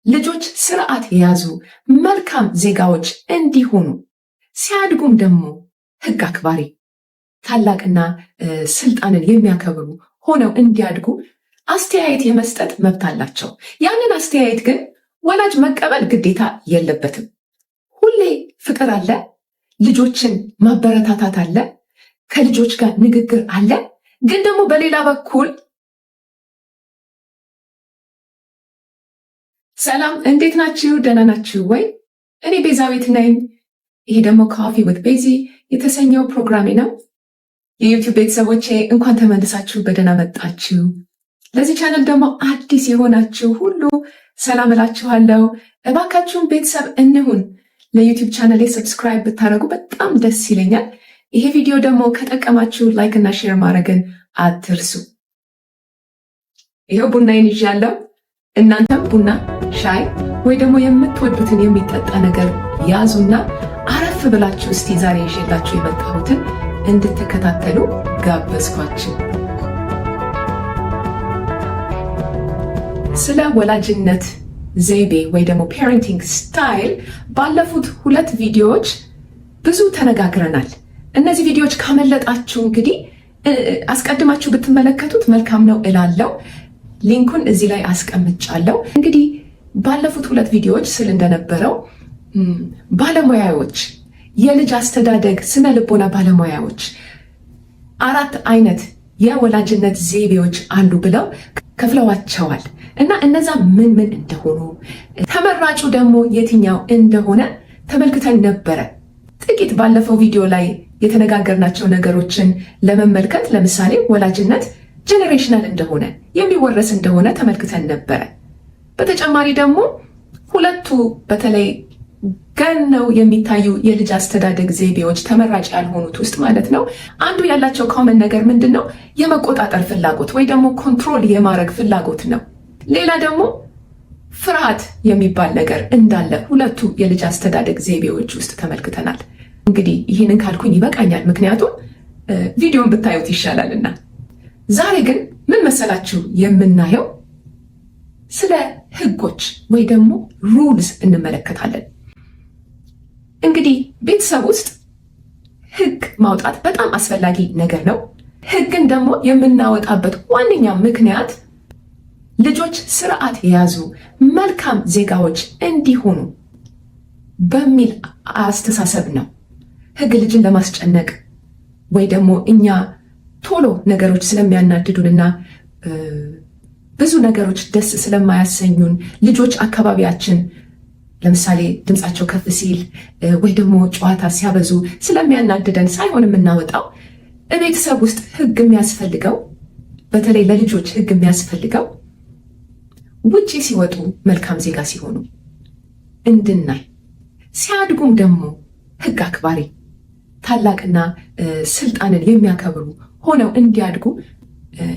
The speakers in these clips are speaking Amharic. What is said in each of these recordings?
ልጆች ስርዓት የያዙ መልካም ዜጋዎች እንዲሆኑ፣ ሲያድጉም ደግሞ ሕግ አክባሪ፣ ታላቅና ስልጣንን የሚያከብሩ ሆነው እንዲያድጉ አስተያየት የመስጠት መብት አላቸው። ያንን አስተያየት ግን ወላጅ መቀበል ግዴታ የለበትም። ሁሌ ፍቅር አለ፣ ልጆችን ማበረታታት አለ፣ ከልጆች ጋር ንግግር አለ። ግን ደግሞ በሌላ በኩል ሰላም፣ እንዴት ናችሁ? ደህና ናችሁ ወይ? እኔ ቤዛዊት ነኝ። ይሄ ደግሞ Coffee with ቤዚ የተሰኘው ፕሮግራሜ ነው። የ YouTube ቤተሰቦቼ፣ እንኳን ተመልሳችሁ በደህና መጣችሁ። ለዚህ ቻናል ደግሞ አዲስ የሆናችሁ ሁሉ ሰላም እላችኋለሁ። እባካችሁን ቤተሰብ እንሁን። ለ YouTube ቻናሌ subscribe ብታደርጉ በጣም ደስ ይለኛል። ይሄ ቪዲዮ ደግሞ ከጠቀማችሁ like እና share ማድረግን አትርሱ። ይኸው ቡናዬን ይዣለሁ። እናንተም ቡና፣ ሻይ ወይ ደግሞ የምትወዱትን የሚጠጣ ነገር ያዙና አረፍ ብላችሁ እስቲ ዛሬ ይዤላችሁ የመጣሁትን እንድትከታተሉ ጋበዝኳችሁ። ስለ ወላጅነት ዘይቤ ወይ ደግሞ parenting style ባለፉት ሁለት ቪዲዮዎች ብዙ ተነጋግረናል። እነዚህ ቪዲዮዎች ካመለጣችሁ እንግዲህ አስቀድማችሁ ብትመለከቱት መልካም ነው እላለው። Link ኡን እዚህ ላይ አስቀምጫለሁ። እንግዲህ ባለፉት ሁለት ቪዲዮዎች ስል እንደነበረው ባለሙያዎች፣ የልጅ አስተዳደግ ስነ ልቦና ባለሙያዎች አራት አይነት የወላጅነት ዘይቤዎች አሉ ብለው ከፍለዋቸዋል እና እነዛ ምን ምን እንደሆኑ፣ ተመራጩ ደግሞ የትኛው እንደሆነ ተመልክተን ነበረ። ጥቂት ባለፈው ቪዲዮ ላይ የተነጋገርናቸው ነገሮችን ለመመልከት፣ ለምሳሌ ወላጅነት generational እንደሆነ፣ የሚወረስ እንደሆነ ተመልክተን ነበረ። በተጨማሪ ደግሞ ሁለቱ በተለይ ገነው የሚታዩ የልጅ አስተዳደግ ዘይቤዎች፣ ተመራጭ ያልሆኑት ውስጥ ማለት ነው፣ አንዱ ያላቸው common ነገር ምንድን ነው? የመቆጣጠር ፍላጎት ወይ ደግሞ control የማድረግ ፍላጎት ነው። ሌላ ደግሞ ፍርሃት የሚባል ነገር እንዳለ ሁለቱ የልጅ አስተዳደግ ዘይቤዎች ውስጥ ተመልክተናል። እንግዲህ ይህንን ካልኩኝ ይበቃኛል፣ ምክንያቱም ቪዲዮን ብታዩት ይሻላልና። ዛሬ ግን ምን መሰላችሁ የምናየው? ስለ ህጎች ወይ ደግሞ rules እንመለከታለን። እንግዲህ ቤተሰብ ውስጥ ህግ ማውጣት በጣም አስፈላጊ ነገር ነው። ህግን ደግሞ የምናወጣበት ዋነኛ ምክንያት ልጆች ስርዓት የያዙ መልካም ዜጋዎች እንዲሆኑ በሚል አስተሳሰብ ነው። ህግ ልጅን ለማስጨነቅ ወይ ደግሞ እኛ ቶሎ ነገሮች ስለሚያናድዱንና ብዙ ነገሮች ደስ ስለማያሰኙን፣ ልጆች አካባቢያችን ለምሳሌ ድምፃቸው ከፍ ሲል ወይ ደግሞ ጨዋታ ሲያበዙ ስለሚያናድደን ሳይሆን የምናወጣው፣ ቤተሰብ ውስጥ ህግ የሚያስፈልገው፣ በተለይ ለልጆች ህግ የሚያስፈልገው ውጪ ሲወጡ መልካም ዜጋ ሲሆኑ እንድናይ፣ ሲያድጉም ደግሞ ህግ አክባሪ፣ ታላቅና ስልጣንን የሚያከብሩ ሆነው እንዲያድጉ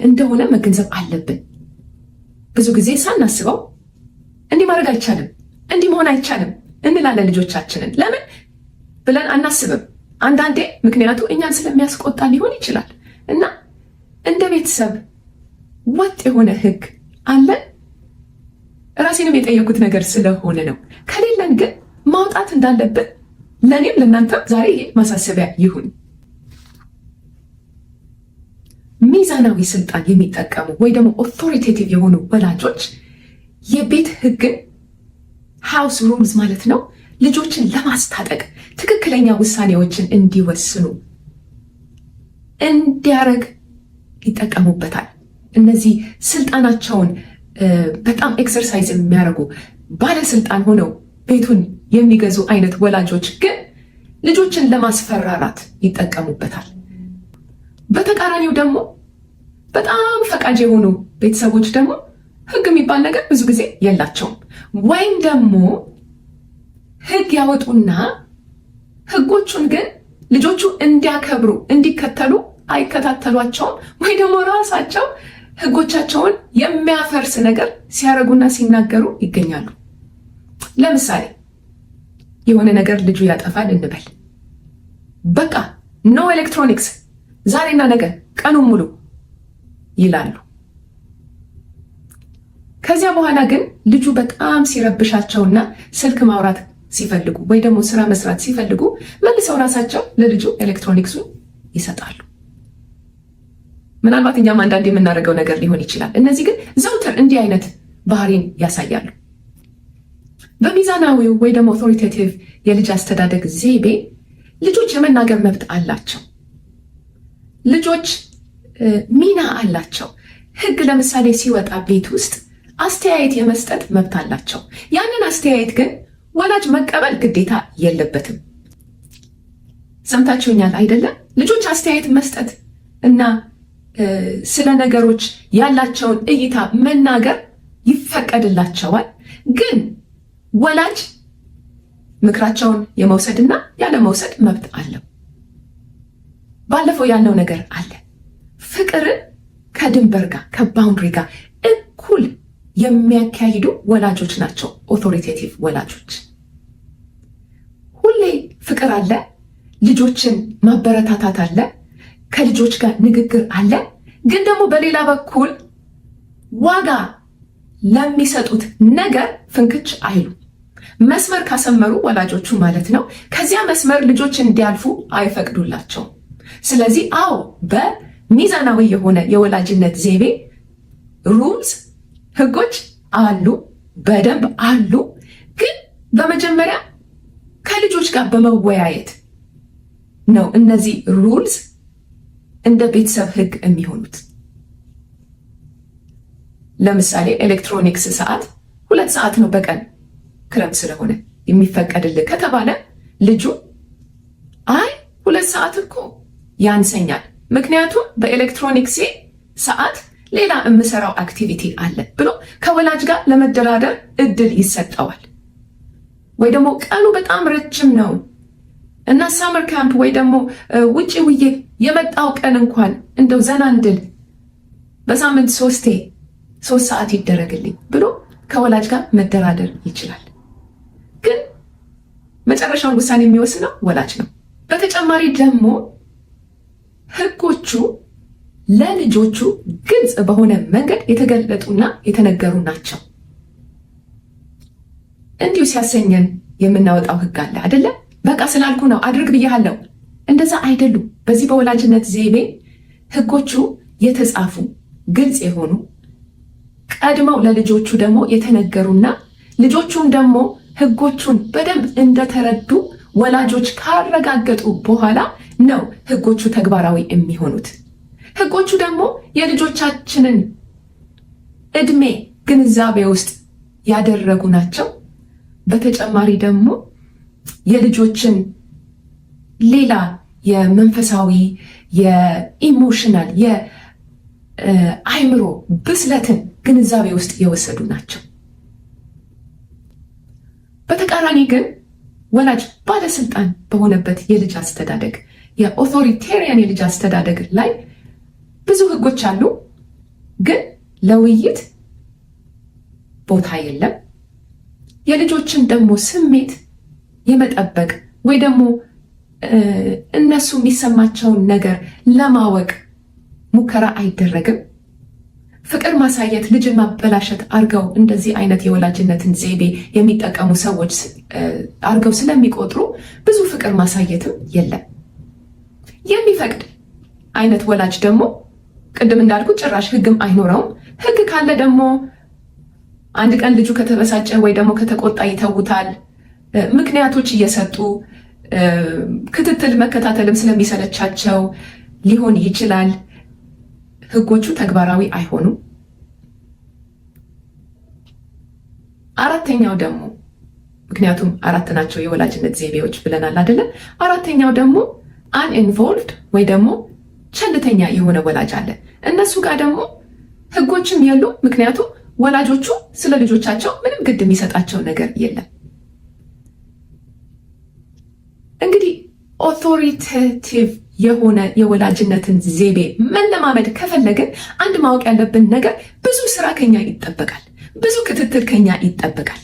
እንደሆነ መገንዘብ አለብን። ብዙ ጊዜ ሳናስበው እንዲህ ማድረግ አይቻልም፣ እንዲህ መሆን አይቻልም እንላለን ልጆቻችንን። ለምን ብለን አናስብም። አንዳንዴ ምክንያቱ እኛን ስለሚያስቆጣ ሊሆን ይችላል። እና እንደ ቤተሰብ ወጥ የሆነ ህግ አለን? ራሴንም የጠየኩት ነገር ስለሆነ ነው። ከሌለን ግን ማውጣት እንዳለብን ለእኔም ለእናንተም ዛሬ ይሄ ማሳሰቢያ ይሁን። ሚዛናዊ ስልጣን የሚጠቀሙ ወይ ደግሞ authoritative የሆኑ ወላጆች የቤት ህግን፣ house rules ማለት ነው፣ ልጆችን ለማስታጠቅ፣ ትክክለኛ ውሳኔዎችን እንዲወስኑ እንዲያደርግ ይጠቀሙበታል። እነዚህ ስልጣናቸውን በጣም exercise የሚያደርጉ፣ ባለስልጣን ሆነው ቤቱን የሚገዙ አይነት ወላጆች ግን ልጆችን ለማስፈራራት ይጠቀሙበታል። በተቃራኒው ደግሞ በጣም ፈቃጅ የሆኑ ቤተሰቦች ደግሞ ህግ የሚባል ነገር ብዙ ጊዜ የላቸውም። ወይም ደግሞ ህግ ያወጡና ህጎቹን ግን ልጆቹ እንዲያከብሩ፣ እንዲከተሉ አይከታተሏቸውም፣ ወይ ደግሞ ራሳቸው ህጎቻቸውን የሚያፈርስ ነገር ሲያደርጉና ሲናገሩ ይገኛሉ። ለምሳሌ የሆነ ነገር ልጁ ያጠፋል እንበል። በቃ no electronics ዛሬና ነገ ቀኑን ሙሉ ይላሉ። ከዚያ በኋላ ግን ልጁ በጣም ሲረብሻቸውና ስልክ ማውራት ሲፈልጉ ወይ ደግሞ ስራ መስራት ሲፈልጉ መልሰው ራሳቸው ለልጁ ኤሌክትሮኒክሱን ይሰጣሉ። ምናልባት እኛም አንዳንድ የምናደርገው ነገር ሊሆን ይችላል። እነዚህ ግን ዘውትር እንዲህ አይነት ባህሪን ያሳያሉ። በሚዛናዊው ወይ ደግሞ authoritative የልጅ አስተዳደግ ዘይቤ ልጆች የመናገር መብት አላቸው። ልጆች ሚና አላቸው። ሕግ ለምሳሌ ሲወጣ ቤት ውስጥ አስተያየት የመስጠት መብት አላቸው። ያንን አስተያየት ግን ወላጅ መቀበል ግዴታ የለበትም። ሰምታችሁኛል አይደለም? ልጆች አስተያየት መስጠት እና ስለ ነገሮች ያላቸውን እይታ መናገር ይፈቀድላቸዋል። ግን ወላጅ ምክራቸውን የመውሰድና ያለመውሰድ መብት አለው። ባለፈው ያልነው ነገር አለ። ፍቅርን ከድንበር ጋር፣ ከ boundary ጋር እኩል የሚያካሂዱ ወላጆች ናቸው authoritative ወላጆች። ሁሌ ፍቅር አለ፣ ልጆችን ማበረታታት አለ፣ ከልጆች ጋር ንግግር አለ። ግን ደግሞ በሌላ በኩል ዋጋ ለሚሰጡት ነገር ፍንክች አይሉ። መስመር ካሰመሩ ወላጆቹ ማለት ነው፣ ከዚያ መስመር ልጆች እንዲያልፉ አይፈቅዱላቸውም። ስለዚህ አዎ፣ በሚዛናዊ የሆነ የወላጅነት ዘይቤ rules፣ ህጎች አሉ፣ በደንብ አሉ። ግን በመጀመሪያ ከልጆች ጋር በመወያየት ነው እነዚህ rules እንደ ቤተሰብ ህግ የሚሆኑት። ለምሳሌ ኤሌክትሮኒክስ ሰዓት 2 ሰዓት ነው በቀን፣ ክረምት ስለሆነ፣ የሚፈቀድልህ ከተባለ ልጁ አይ፣ 2 ሰዓት እኮ ያንሰኛል፣ ምክንያቱም በኤሌክትሮኒክሴ ሰዓት ሌላ የምሰራው activity አለ ብሎ ከወላጅ ጋር ለመደራደር እድል ይሰጠዋል። ወይ ደግሞ ቀኑ በጣም ረጅም ነው እና summer camp ወይ ደግሞ ውጪ ውዬ የመጣው ቀን እንኳን እንደው ዘና እንድል በሳምንት ሶስቴ 3 ሰዓት ይደረግልኝ ብሎ ከወላጅ ጋር መደራደር ይችላል። ግን መጨረሻውን ውሳኔ የሚወስነው ወላጅ ነው። በተጨማሪ ደግሞ ህጎቹ ለልጆቹ ግልጽ በሆነ መንገድ የተገለጡና የተነገሩ ናቸው። እንዲሁ ሲያሰኘን የምናወጣው ህግ አለ አይደለ? በቃ ስላልኩ ነው፣ አድርግ ብያለሁ። እንደዛ አይደሉም። በዚህ በወላጅነት ዘይቤ ህጎቹ የተጻፉ፣ ግልጽ የሆኑ፣ ቀድመው ለልጆቹ ደግሞ የተነገሩና ልጆቹም ደግሞ ህጎቹን በደንብ እንደተረዱ ወላጆች ካረጋገጡ በኋላ ነው ህጎቹ ተግባራዊ የሚሆኑት። ህጎቹ ደግሞ የልጆቻችንን እድሜ ግንዛቤ ውስጥ ያደረጉ ናቸው። በተጨማሪ ደግሞ የልጆችን ሌላ የመንፈሳዊ፣ የ emotional፣ የአይምሮ ብስለትን ግንዛቤ ውስጥ የወሰዱ ናቸው። በተቃራኒ ግን ወላጅ ባለስልጣን በሆነበት የልጅ አስተዳደግ፣ የ authoritarian የልጅ አስተዳደግ ላይ ብዙ ህጎች አሉ፣ ግን ለውይይት ቦታ የለም። የልጆችን ደግሞ ስሜት የመጠበቅ ወይ ደግሞ እነሱ የሚሰማቸውን ነገር ለማወቅ ሙከራ አይደረግም። ፍቅር ማሳየት ልጅን ማበላሸት አርገው እንደዚህ አይነት የወላጅነትን ዘይቤ የሚጠቀሙ ሰዎች አርገው ስለሚቆጥሩ ብዙ ፍቅር ማሳየትም የለም። የሚፈቅድ አይነት ወላጅ ደግሞ ቅድም እንዳልኩት ጭራሽ ህግም አይኖረውም። ህግ ካለ ደግሞ አንድ ቀን ልጁ ከተበሳጨ ወይ ደግሞ ከተቆጣ ይተውታል። ምክንያቶች እየሰጡ፣ ክትትል መከታተልም ስለሚሰለቻቸው ሊሆን ይችላል። ህጎቹ ተግባራዊ አይሆኑም። አራተኛው ደግሞ፣ ምክንያቱም አራት ናቸው የወላጅነት ዘይቤዎች ብለናል አይደለ? አራተኛው ደግሞ uninvolved ወይ ደግሞ ቸልተኛ የሆነ ወላጅ አለ። እነሱ ጋር ደግሞ ህጎችም የሉም። ምክንያቱም ወላጆቹ ስለ ልጆቻቸው ምንም ግድ የሚሰጣቸው ነገር የለም። እንግዲህ authoritative የሆነ የወላጅነትን ዘይቤ መለማመድ ከፈለግን አንድ ማወቅ ያለብን ነገር ብዙ ስራ ከኛ ይጠበቃል። ብዙ ክትትል ከኛ ይጠበቃል።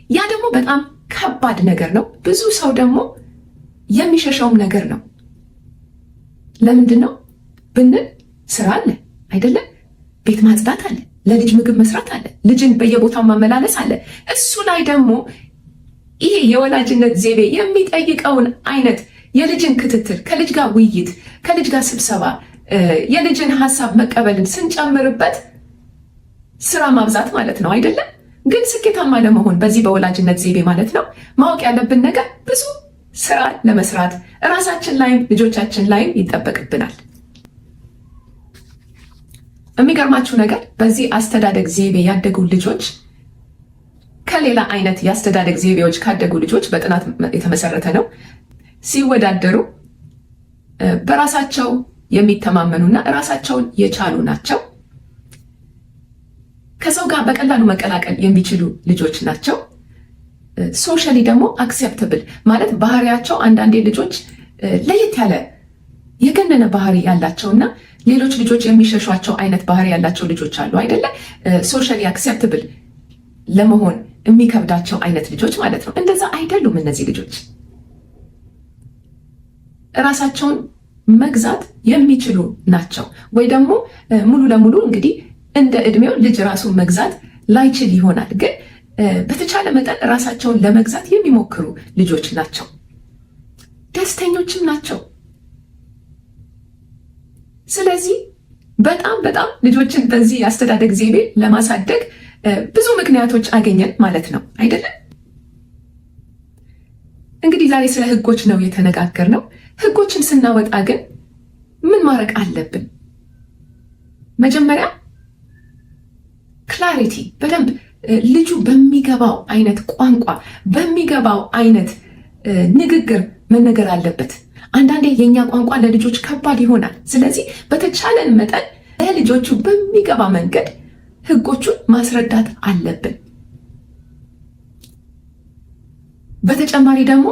ያ ደግሞ በጣም ከባድ ነገር ነው። ብዙ ሰው ደግሞ የሚሸሸውም ነገር ነው። ለምንድን ነው ብንል ስራ አለ አይደለም? ቤት ማጽዳት አለ፣ ለልጅ ምግብ መስራት አለ፣ ልጅን በየቦታው ማመላለስ አለ። እሱ ላይ ደግሞ ይሄ የወላጅነት ዘይቤ የሚጠይቀውን አይነት የልጅን ክትትል፣ ከልጅ ጋር ውይይት፣ ከልጅ ጋር ስብሰባ፣ የልጅን ሀሳብ መቀበልን ስንጨምርበት ስራ ማብዛት ማለት ነው፣ አይደለም? ግን ስኬታማ ለመሆን በዚህ በወላጅነት ዘይቤ ማለት ነው ማወቅ ያለብን ነገር ብዙ ስራ ለመስራት እራሳችን ላይም ልጆቻችን ላይም ይጠበቅብናል። የሚገርማችሁ ነገር በዚህ አስተዳደግ ዘይቤ ያደጉ ልጆች ከሌላ አይነት የአስተዳደግ ዘይቤዎች ካደጉ ልጆች፣ በጥናት የተመሰረተ ነው፣ ሲወዳደሩ በራሳቸው የሚተማመኑና ራሳቸውን የቻሉ ናቸው። ከሰው ጋር በቀላሉ መቀላቀል የሚችሉ ልጆች ናቸው። Socially ደግሞ acceptable ማለት ባህሪያቸው፣ አንዳንዴ ልጆች ለየት ያለ የገነነ ባህሪ ያላቸውና ሌሎች ልጆች የሚሸሿቸው አይነት ባህሪ ያላቸው ልጆች አሉ፣ አይደለ? Socially acceptable ለመሆን የሚከብዳቸው አይነት ልጆች ማለት ነው። እንደዛ አይደሉም እነዚህ ልጆች። እራሳቸውን መግዛት የሚችሉ ናቸው። ወይ ደግሞ ሙሉ ለሙሉ እንግዲህ እንደ እድሜው ልጅ ራሱን መግዛት ላይችል ይሆናል፣ ግን በተቻለ መጠን ራሳቸውን ለመግዛት የሚሞክሩ ልጆች ናቸው። ደስተኞችም ናቸው። ስለዚህ በጣም በጣም ልጆችን በዚህ የአስተዳደግ ዘይቤ ለማሳደግ ብዙ ምክንያቶች አገኘን ማለት ነው፣ አይደለም? እንግዲህ ዛሬ ስለ ህጎች ነው የተነጋገርነው። ህጎችን ስናወጣ ግን ምን ማድረግ አለብን? መጀመሪያ clarity፣ በደንብ ልጁ በሚገባው አይነት ቋንቋ፣ በሚገባው አይነት ንግግር መነገር አለበት። አንዳንዴ የእኛ ቋንቋ ለልጆች ከባድ ይሆናል። ስለዚህ በተቻለን መጠን ለልጆቹ በሚገባ መንገድ ህጎቹን ማስረዳት አለብን። በተጨማሪ ደግሞ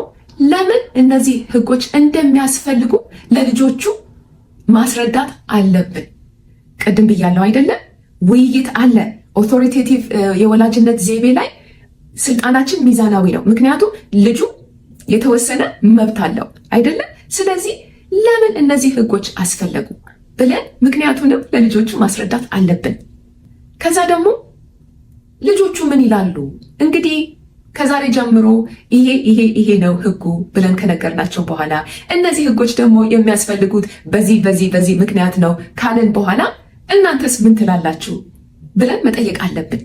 ለምን እነዚህ ህጎች እንደሚያስፈልጉ ለልጆቹ ማስረዳት አለብን። ቅድም ብያለሁ፣ አይደለም? ውይይት አለ። Authoritative የወላጅነት ዘይቤ ላይ ስልጣናችን ሚዛናዊ ነው። ምክንያቱም ልጁ የተወሰነ መብት አለው፣ አይደለም? ስለዚህ ለምን እነዚህ ህጎች አስፈለጉ ብለን ምክንያቱንም ለልጆቹ ማስረዳት አለብን። ከዛ ደግሞ ልጆቹ ምን ይላሉ? እንግዲህ ከዛሬ ጀምሮ ይሄ ይሄ ይሄ ነው ህጉ ብለን ከነገርናቸው በኋላ፣ እነዚህ ህጎች ደግሞ የሚያስፈልጉት በዚህ በዚህ በዚህ ምክንያት ነው ካልን በኋላ፣ እናንተስ ምን ትላላችሁ ብለን መጠየቅ አለብን።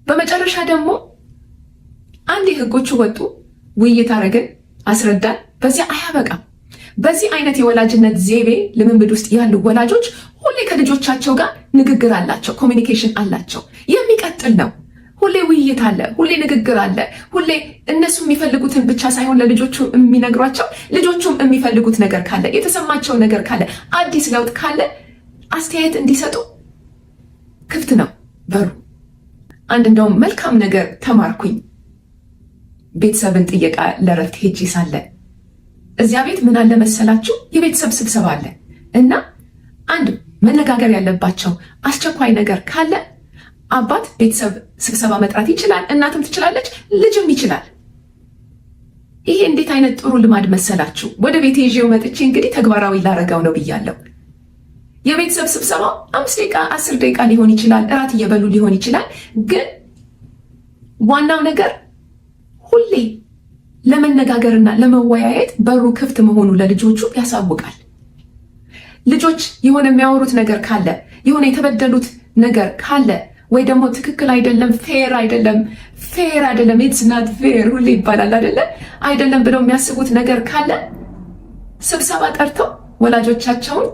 በመጨረሻ ደግሞ አንዴ ህጎቹ ወጡ፣ ውይይት አደረግን፣ አስረዳን። በዚያ አያበቃም። በዚህ አይነት የወላጅነት ዘይቤ ልምምድ ውስጥ ያሉ ወላጆች ሁሌ ከልጆቻቸው ጋር ንግግር አላቸው፣ communication አላቸው። የሚቀጥል ነው። ሁሌ ውይይት አለ፣ ሁሌ ንግግር አለ። ሁሌ እነሱ የሚፈልጉትን ብቻ ሳይሆን ለልጆቹ የሚነግሯቸው፣ ልጆቹም የሚፈልጉት ነገር ካለ፣ የተሰማቸው ነገር ካለ፣ አዲስ ለውጥ ካለ አስተያየት እንዲሰጡ ክፍት ነው በሩ። አንድ እንደውም መልካም ነገር ተማርኩኝ። ቤተሰብን ጥየቃ ለረፍት ሄጄ ሳለ እዚያ ቤት ምን አለ መሰላችሁ? የቤተሰብ ስብሰባ አለ እና አንድ መነጋገር ያለባቸው አስቸኳይ ነገር ካለ አባት ቤተሰብ ስብሰባ መጥራት ይችላል፣ እናትም ትችላለች፣ ልጅም ይችላል። ይሄ እንዴት አይነት ጥሩ ልማድ መሰላችሁ? ወደ ቤቴ ይዤው መጥቼ እንግዲህ ተግባራዊ ላረገው ነው ብያለሁ። የቤተሰብ ስብሰባው 5 ደቂቃ፣ 10 ደቂቃ ሊሆን ይችላል፣ እራት እየበሉ ሊሆን ይችላል። ግን ዋናው ነገር ሁሌ ለመነጋገርና ለመወያየት በሩ ክፍት መሆኑ ለልጆቹ ያሳውቃል። ልጆች የሆነ የሚያወሩት ነገር ካለ፣ የሆነ የተበደሉት ነገር ካለ፣ ወይ ደግሞ ትክክል አይደለም፣ fair አይደለም፣ fair አይደለም፣ it's not fair ሁሌ ይባላል፣ አይደለ? አይደለም ብለው የሚያስቡት ነገር ካለ ስብሰባ ጠርተው ወላጆቻቸውን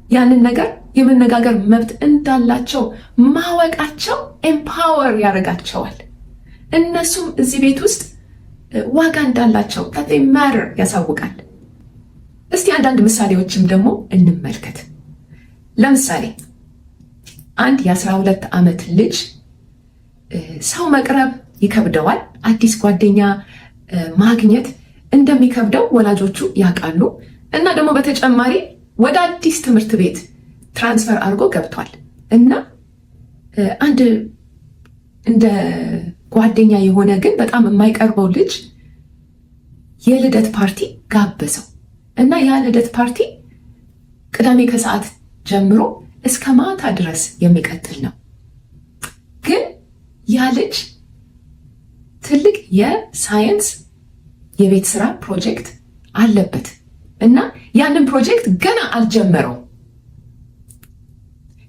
ያንን ነገር የመነጋገር መብት እንዳላቸው ማወቃቸው empower ያደርጋቸዋል። እነሱም እዚህ ቤት ውስጥ ዋጋ እንዳላቸው፣ they matter ያሳውቃል። እስቲ አንዳንድ ምሳሌዎችም ደግሞ እንመልከት። ለምሳሌ አንድ የ12 ዓመት ልጅ ሰው መቅረብ ይከብደዋል። አዲስ ጓደኛ ማግኘት እንደሚከብደው ወላጆቹ ያውቃሉ። እና ደግሞ በተጨማሪ ወደ አዲስ ትምህርት ቤት transfer አድርጎ ገብቷል እና አንድ እንደ ጓደኛ የሆነ ግን በጣም የማይቀርበው ልጅ የልደት ፓርቲ ጋበዘው እና ያ ልደት ፓርቲ ቅዳሜ ከሰዓት ጀምሮ እስከ ማታ ድረስ የሚቀጥል ነው። ግን ያ ልጅ ትልቅ የሳይንስ የቤት ስራ ፕሮጀክት አለበት እና ያንን ፕሮጀክት ገና አልጀመረውም።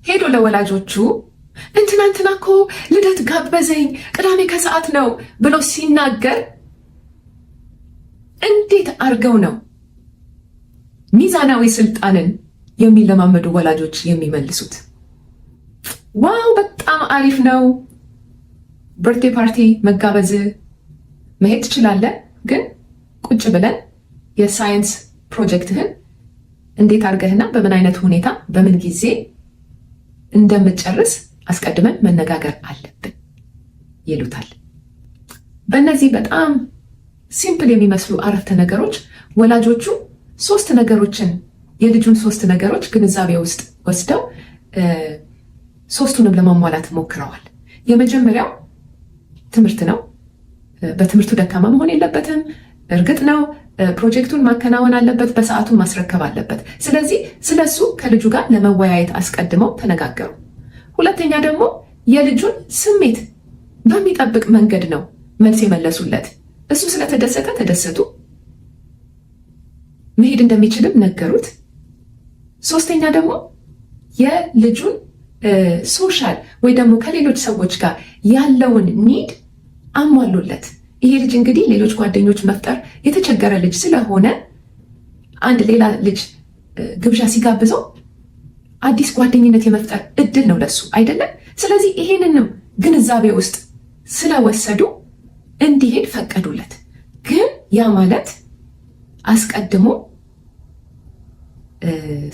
ሄዶ ለወላጆቹ እንትና እንትና እኮ ልደት ጋበዘኝ፣ ቅዳሜ ከሰዓት ነው ብሎ ሲናገር እንዴት አድርገው ነው ሚዛናዊ ስልጣንን የሚለማመዱ ወላጆች የሚመልሱት? Wow፣ በጣም አሪፍ ነው፣ birthday party መጋበዝ መሄድ ትችላለህ፣ ግን ቁጭ ብለን የሳይንስ ፕሮጀክትህን እንዴት አድርገህና በምን አይነት ሁኔታ በምን ጊዜ እንደምትጨርስ አስቀድመን መነጋገር አለብን ይሉታል። በእነዚህ በጣም simple የሚመስሉ አረፍተ ነገሮች ወላጆቹ ሶስት ነገሮችን፣ የልጁን ሶስት ነገሮች ግንዛቤ ውስጥ ወስደው ሶስቱንም ለማሟላት ሞክረዋል። የመጀመሪያው ትምህርት ነው። በትምህርቱ ደካማ መሆን የለበትም። እርግጥ ነው ፕሮጀክቱን ማከናወን አለበት፣ በሰዓቱ ማስረከብ አለበት። ስለዚህ ስለሱ ከልጁ ጋር ለመወያየት አስቀድመው ተነጋገሩ። ሁለተኛ ደግሞ የልጁን ስሜት በሚጠብቅ መንገድ ነው መልስ የመለሱለት። እሱ ስለተደሰተ ተደሰቱ፣ መሄድ እንደሚችልም ነገሩት። ሶስተኛ ደግሞ የልጁን social ወይ ደግሞ ከሌሎች ሰዎች ጋር ያለውን need አሟሉለት። ይሄ ልጅ እንግዲህ ሌሎች ጓደኞች መፍጠር የተቸገረ ልጅ ስለሆነ አንድ ሌላ ልጅ ግብዣ ሲጋብዘው አዲስ ጓደኝነት የመፍጠር እድል ነው ለሱ፣ አይደለም? ስለዚህ ይሄንንም ግንዛቤ ውስጥ ስለወሰዱ እንዲሄድ ፈቀዱለት። ግን ያ ማለት አስቀድሞ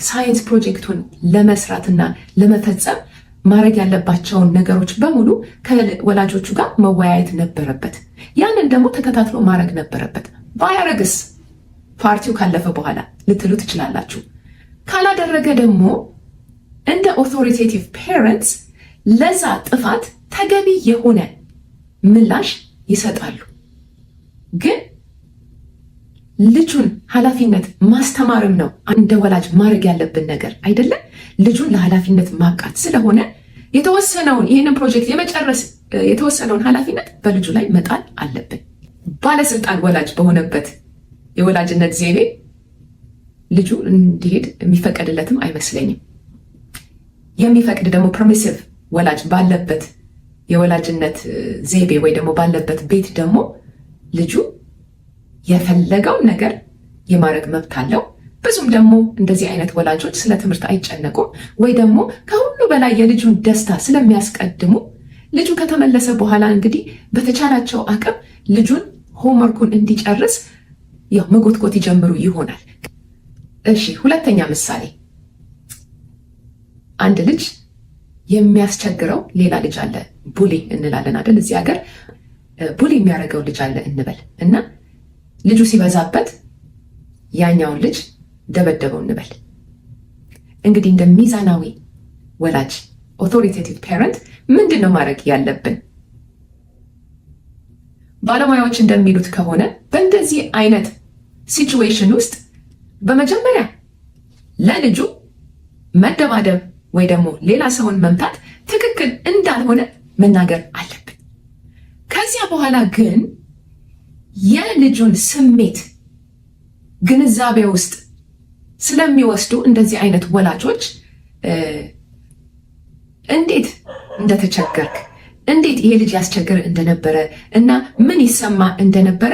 ሳይንስ ፕሮጀክቱን ለመስራትና ለመፈጸም ማድረግ ያለባቸውን ነገሮች በሙሉ ከወላጆቹ ጋር መወያየት ነበረበት። ያንን ደግሞ ተከታትሎ ማድረግ ነበረበት። ባያረግስ ፓርቲው ካለፈ በኋላ ልትሉ ትችላላችሁ። ካላደረገ ደግሞ እንደ authoritative parents ለዛ ጥፋት ተገቢ የሆነ ምላሽ ይሰጣሉ። ግን ልጁን ኃላፊነት ማስተማርም ነው እንደ ወላጅ ማድረግ ያለብን ነገር፣ አይደለም? ልጁን ለኃላፊነት ማብቃት ስለሆነ የተወሰነውን ይህንን ፕሮጀክት የመጨረስ የተወሰነውን ኃላፊነት በልጁ ላይ መጣል አለብን። ባለስልጣን ወላጅ በሆነበት የወላጅነት ዘይቤ ልጁ እንዲሄድ የሚፈቀድለትም አይመስለኝም። የሚፈቅድ ደግሞ permissive ወላጅ ባለበት የወላጅነት ዘይቤ ወይ ደግሞ ባለበት ቤት ደግሞ ልጁ የፈለገውን ነገር የማድረግ መብት አለው። ብዙም ደግሞ እንደዚህ አይነት ወላጆች ስለ ትምህርት አይጨነቁም፣ ወይ ደግሞ ከሁሉ በላይ የልጁን ደስታ ስለሚያስቀድሙ ልጁ ከተመለሰ በኋላ እንግዲህ በተቻላቸው አቅም ልጁን homework ኡን እንዲጨርስ ያው መጎትጎት ይጀምሩ ይሆናል። እሺ፣ ሁለተኛ ምሳሌ፣ አንድ ልጅ የሚያስቸግረው ሌላ ልጅ አለ። Bully እንላለን አይደል? እዚህ ሀገር bully የሚያደርገው ልጅ አለ እንበል እና ልጁ ሲበዛበት ያኛውን ልጅ ደበደበው እንበል። እንግዲህ እንደ ሚዛናዊ ወላጅ authoritative parent ምንድን ነው ማድረግ ያለብን? ባለሙያዎች እንደሚሉት ከሆነ በእንደዚህ አይነት situation ውስጥ በመጀመሪያ ለልጁ መደባደብ ወይ ደግሞ ሌላ ሰውን መምታት ትክክል እንዳልሆነ መናገር አለብን። ከዚያ በኋላ ግን የልጁን ስሜት ግንዛቤ ውስጥ ስለሚወስዱ እንደዚህ አይነት ወላጆች እንዴት እንደተቸገርክ፣ እንዴት ይሄ ልጅ ያስቸግር እንደነበረ እና ምን ይሰማ እንደነበረ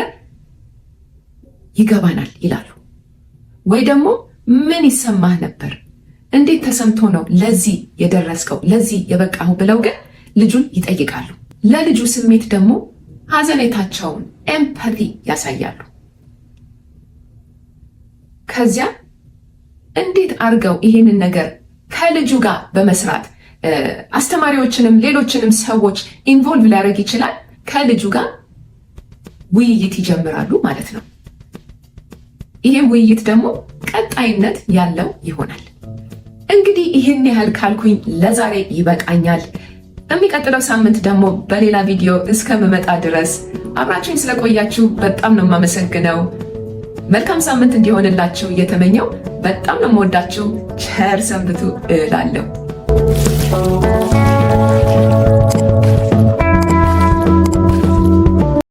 ይገባናል ይላሉ። ወይ ደግሞ ምን ይሰማህ ነበር፣ እንዴት ተሰምቶ ነው ለዚህ የደረስከው፣ ለዚህ የበቃሁ ብለው ግን ልጁን ይጠይቃሉ። ለልጁ ስሜት ደግሞ ሀዘኔታቸውን empathy ያሳያሉ። ከዚያ እንዴት አድርገው ይሄንን ነገር ከልጁ ጋር በመስራት አስተማሪዎችንም ሌሎችንም ሰዎች involve ሊያደርግ ይችላል። ከልጁ ጋር ውይይት ይጀምራሉ ማለት ነው። ይህም ውይይት ደግሞ ቀጣይነት ያለው ይሆናል። እንግዲህ ይህን ያህል ካልኩኝ ለዛሬ ይበቃኛል። የሚቀጥለው ሳምንት ደግሞ በሌላ ቪዲዮ እስከምመጣ ድረስ አብራችሁኝ ስለቆያችሁ በጣም ነው የማመሰግነው። መልካም ሳምንት እንዲሆንላችሁ እየተመኘሁ በጣም ነው የምወዳችሁ። ቸር ሰንብቱ እላለሁ።